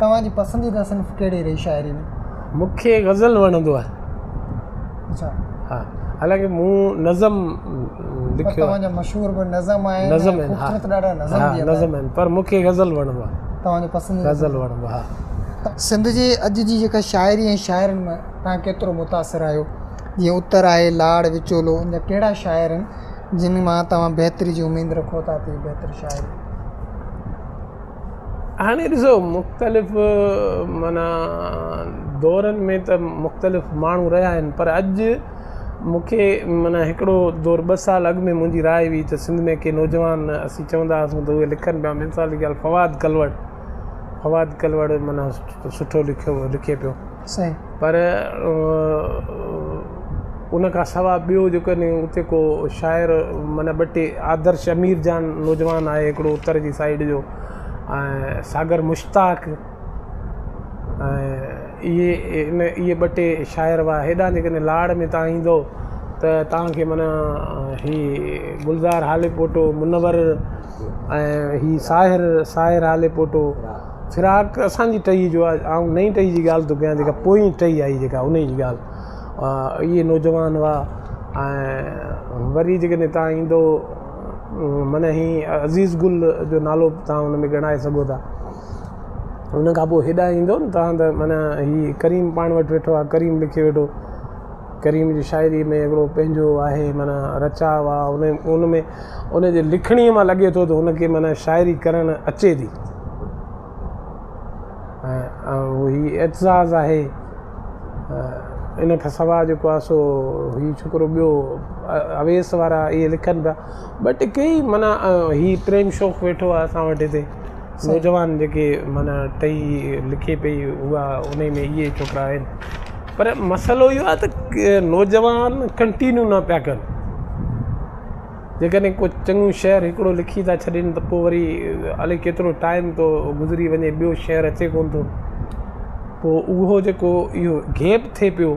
توهان جي پسنديده صنف ڪهڙي رهي شاعري ۾؟ مون کي غزل وڻندو آهي. اڇا. ها حالانڪه مون نظم لکيو آهي. توهان جا مشهور به نظم آهن. نظم آهن ها. خوبصورت ڏاڍا نظم به ها نظم آهن پر مون کي غزل وڻندو آهي. توهان جو پسنديده غزل وڻندو آهي ها. سنڌ جي اڄ جي جيڪا شاعري ۽ شاعرن مان توهان ڪيترو متاثر آهيو؟ جيئن اتر آهي، لاڙ، وچولو ان جا ڪهڙا شاعر آهن جن مان توهان بهتري جي اميد رکو ٿا ته هي بهتر شاعر آهن؟ هاڻي ڏسو مختلف معنيٰ دورن ۾ ته مختلف ماڻهو رهيا آهن پر اڄ مون کي معنيٰ هڪڙو دور ٻه سال اڳ ۾ منهنجي راء هئي ته سنڌ ۾ ڪي نوجوان اسين چوندا هئاسون ته اهي لکن پيا مثال جي ڳالهه فواد ڪلوڙ فواد ڪلوڙ معنيٰ سٺو لکيو لکي پيو صحيح پر ان کان سوا ٻيو جيڪو اتي ڪو شاعر معنيٰ ٻه ٽي آدرش امير جان نوجوان آهي هڪڙو اتر جي سائيڊ جو ۽ ساگر مشتاق ۽ اهي ان اهي ٻه ٽي شاعر هئا. هيڏانهن جيڪڏهن لاڙ ۾ توهان ايندؤ ته توهان کي معنيٰ هي گلزار هاليپوٽو، منور ۽ هي ساحر ساحر هاليپوٽو، فراق اسان جي ٽهي جو آهي. آئون نئين ٽهي جي ڳالهه ٿو ڪيان جيڪا پوئين ٽهي آئي جيڪا ان جي ڳالهه اهي نوجوان هئا ۽ وري جيڪڏهن توهان ايندؤ معنيٰ هي عزيز گل جو نالو به توهان ان ۾ ڳڻائي سگهو ٿا. ان کان پوء هيڏانهن ايندو نه توهان ته معنيٰ هي ڪريم پاڻ وٽ ويٺو آهي ڪريم لکي ويٺو. ڪريم جي شاعري ۾ هڪڙو پنهنجو آهي معنيٰ رچاء آهي ان ان ۾ ان جي لکڻيء مان لڳي ٿو ته هن کي معنيٰ شاعري ڪرڻ اچي ٿي. ۽ هي اعتزاز آهي. ان کان سوا جيڪو آهي سو هي ڇوڪرو ٻيو اويس وارا اهي لکن پيا ٻه ٽي ڪئي معنيٰ هي پريم شوق ويٺو آهي اسان وٽ هتي نوجوان جيڪي معنيٰ ٽهي لکي پئي اها ان ۾ اهي ڇوڪرا آهن پر مسئلو اهو آهي ته نوجوان ڪنٽينيو نه پيا ڪن. جيڪڏهن ڪو چڱو شعر هڪڙو لکي ٿا ڇڏين ته پوء وري الائي ڪيترو ٽائيم ٿو گذري وڃي ٻيو شعر اچي ڪونه ٿو پوء اهو جيڪو اهو گيپ ٿئي پيو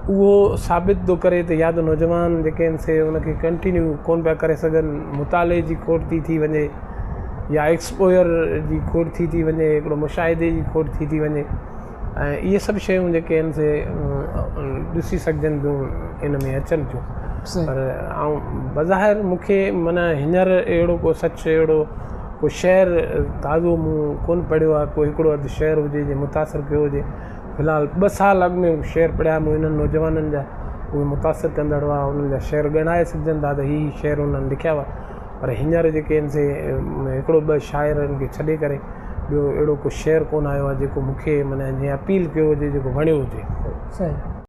اهو ثابت ٿو ڪري ته يا ته نوجوان جيڪي آهن سي ان کي ڪنٽينيو ڪونه پيا ڪري سگهن مطالعي جي کوٽ ٿي ٿي وڃي يا ايڪسپوزر جي کوٽ ٿي ٿي وڃي هڪڙو مشاهدي جي کوٽ ٿي ٿي وڃي ۽ اهي سڀ شيون جيڪي آهن سي ڏسي سگهجن ٿيون ان ۾ اچن ٿيون پر آئون بظاهر مون کي معنيٰ هينئر اهڙو ڪو سچ اهڙو ڪو شعر تازو مون ڪونه پڙهيو آهي ڪو هڪڙو اڌ شعر هجي جنهن متاثر ڪيو هجي في الحال ٻه سال اڳ ۾ شعر پڙهيا مون انهن نوجوانن جا اهي متاثر ڪندڙ هئا انهن جا شعر ڳڻائي سگهجن ٿا ته هي هي شعر انهن لکيا هئا پر هينئر جيڪي آهن سي هڪڙو ٻه شاعرن کي ڇڏي ڪري ٻيو اهڙو ڪو شعر ڪونه آيو آهي جيڪو مون کي معنيٰ جنهن اپيل ڪيو هجي جيڪو وڻيو هجي. صحيح.